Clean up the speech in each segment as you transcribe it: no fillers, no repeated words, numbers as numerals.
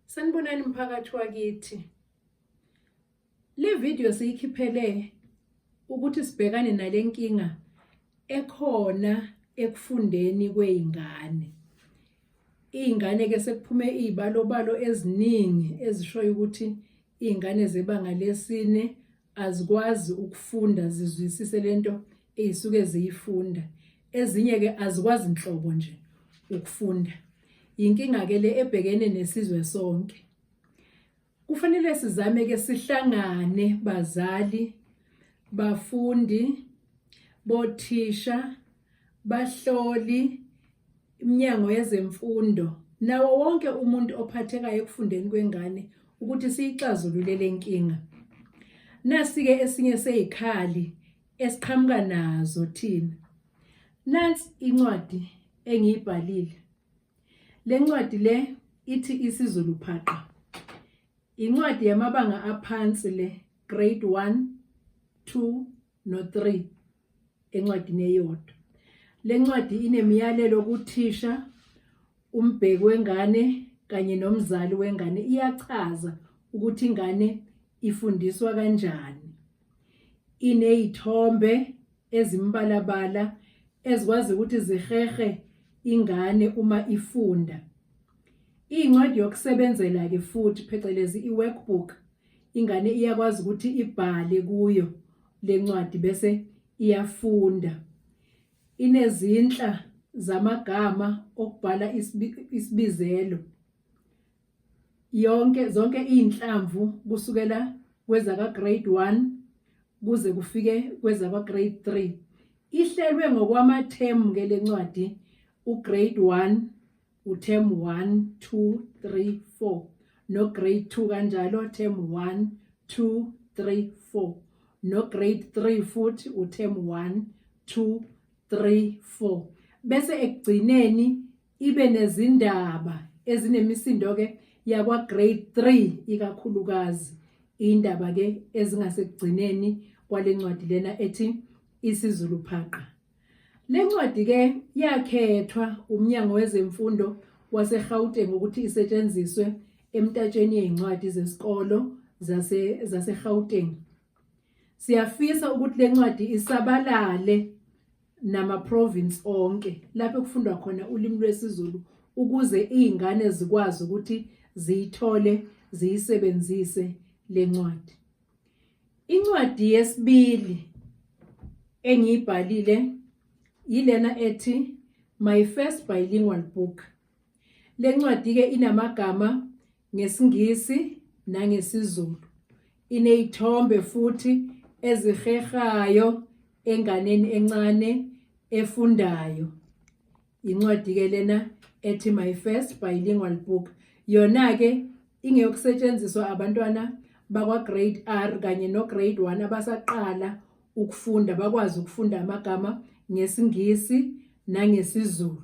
Sanibonani mphakathi wakithi. Le video siyikhiphele ukuthi sibhekane nale nkinga ekhona ekufundeni kwey'ngane. Iy'ngane-ke sekuphume iy'balobalo eziningi ezishoyo ukuthi iy'ngane zebanga lesine azikwazi ukufunda zizwisise lento ey'suke ziyifunda. Ezinye-ke azikwazi nhlobo nje ukufunda. Yinkinga-ke le ebhekene nesizwe sonke. Kufanele sizame ke sihlangane bazali, bafundi, bothisha, bahloli, iminyango yezemfundo nawo wonke umuntu ophathekayo ekufundeni kwengane ukuthi siyixazulule le nkinga. Nasi-ke esinye seyikhali esiqhamuka nazo thina. Nansi incwadi engiyibhalile. Le ncwadi le ithi isiZulu phaqa. Incwadi yamabanga aphansi le grade 1, 2 no 3 encwadini eyodwa. Le ncwadi inemiyalelo kuthisha, umbheki wengane kanye nomzali wengane. Iyachaza ukuthi ingane ifundiswa kanjani. Iney'thombe ezimbalabala ezikwazi ukuthi zihehe ingane uma ifunda. Incwadi yokusebenzela-ke futhi phecelezi i-workbook, ingane iyakwazi ukuthi ibhale kuyo le ncwadi bese iyafunda. Inezinhla zamagama okubhala isibizelo. Yonke zonke izinhlamvu kusukela kwezaka grade 1 kuze kufike kwezakwa grade 3. Ihlelwe ngokwamathemu ke lencwadi ugrade 1 uterm 1 2 3 4 no grade 2 kanjalo term 1 2 3 4 no grade 3 futhi uterm 1 2 3 4 bese ekugcineni ibe nezindaba ezinemisindo-ke yakwa-grade 3 ikakhulukazi indaba-ke ezingasekugcineni kwale ncwadi lena ethi isiZulu phaqa. Le ncwadi-ke yakhethwa uMnyango Wezemfundo waseGauteng ukuthi isetshenziswe emtatsheni yezincwadi zesikolo zaseGauteng. Siyafisa ukuthi le ncwadi isabalale nama-province onke lapho ekufundwa khona ulimi lwesiZulu ukuze iy'ngane zikwazi ukuthi ziyithole ziyisebenzise le ncwadi. Incwadi yesibili engiyibhalile yilena ethi My First Bilingual Book. Le ncwadi-ke inamagama ngesiNgisi nangesiZulu. Iney'thombe futhi ezihehayo enganeni encane efundayo. Incwadi-ke lena ethi My First Bilingual Book. Yona-ke ingeyokusetshenziswa abantwana bakwa-Grade R kanye no-Grade 1 abasaqala ukufunda bakwazi ukufunda amagama ngesiNgisi nangesiZulu.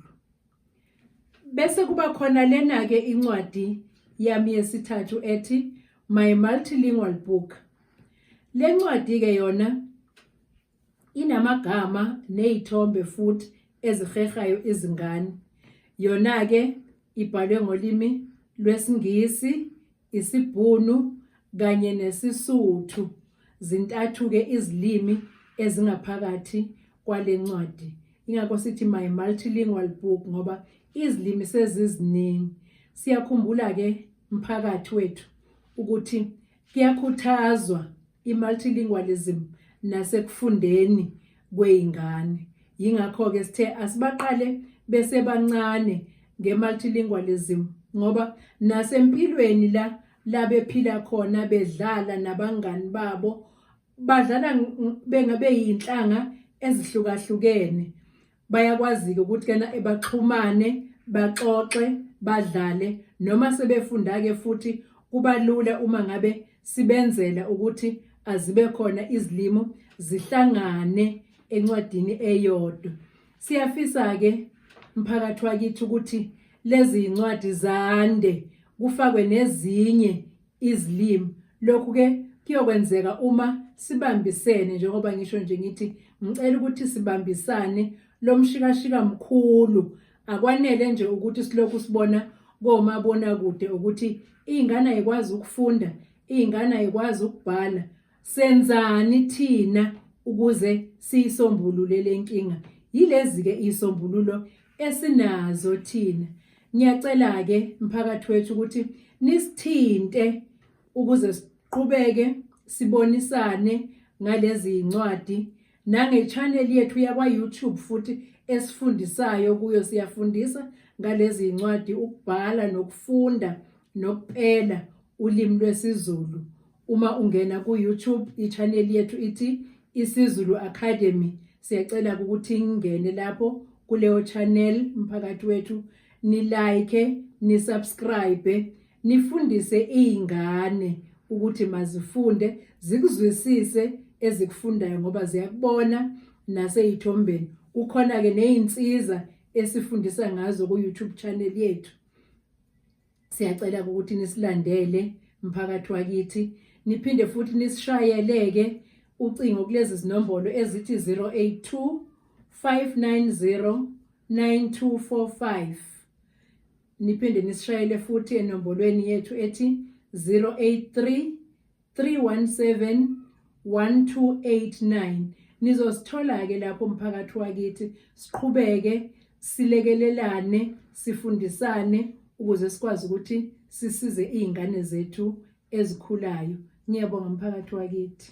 Bese kuba khona lena-ke incwadi yami yesithathu ethi My Multilingual Book. Le ncwadi-ke yona inamagama ney'thombe futhi ezihehayo izingane. Yona-ke ibhalwe ngolimi lwesiNgisi, isiBhunu kanye nesiSuthu. Zintathu-ke izilimi ezingaphakathi kwale ncwadi. Ingakho sithi my multilingual book ngoba izilimi seziziningi. Siyakhumbula-ke mphakathi wethu ukuthi kuyakhuthazwa i-multilingualism nasekufundeni kwey'ngane. Yingakho-ke sithe asibaqale besebancane nge-multilingualism ngoba nasempilweni la la bephila khona bedlala nabangani babo badlala bengabe yinhlanga ezihlukahlukene bayakwazi-ke ukuthi kena baxhumane baxoxe badlale noma sebefunda-ke futhi kuba lula uma ngabe sibenzela ukuthi azibe khona izilimo zihlangane encwadini eyodwa. Siyafisa-ke mphakathi wakithi ukuthi lezi zincwadi zande kufakwe nezinye izilimi. Lokhu-ke kuyokwenzeka uma sibambisene njengoba ngisho nje ngithi ngicela ukuthi sibambisane lo mshikashika mkhulu akwanele nje ukuthi silokhu sibona komabonakude ukuthi iy'ngane ayikwazi ukufunda, iy'ngane ayikwazi ukubhala. Senzani thina ukuze siyisombulule le nkinga? Yilezi-ke iy'sombululo esinazo thina. Ngiyacela-ke mphakathi wethu ukuthi nisithinte ukuze siqhubeke sibonisane ngalezi zincwadi nange-channel yethu yakwa-YouTube futhi esifundisayo kuyo siyafundisa ngalezi zincwadi ukubhala nokufunda nokupela ulimi lwesiZulu. Uma ungena ku-YouTube i-channel yethu ithi isiZulu Academy. Siyacela ukuthi ngingene lapho kuleyo channel mphakathi wethu ni-like, ni-subscribe, nifundise izingane ukuthi mazifunde zikuzwisise ezikufundayo ngoba ziyakubona naseyithombeni. Kukhona-ke nezinsiza esifundisa ngazo ku-YouTube channel yethu. Siyacela ukuthi nisilandele mphakathi wakithi, niphinde futhi nisishayeleke ucingo kulezi zinombolo ezithi 082 590 9245. Niphinde nisishayele futhi enombolweni yethu ethi 083 317 1289. Nizosithola ke lapho umphakathi wakithi, siqhubeke silekelelane, sifundisane ukuze sikwazi ukuthi sisize izingane zethu ezikhulayo. Ngiyabonga mphakathi wakithi.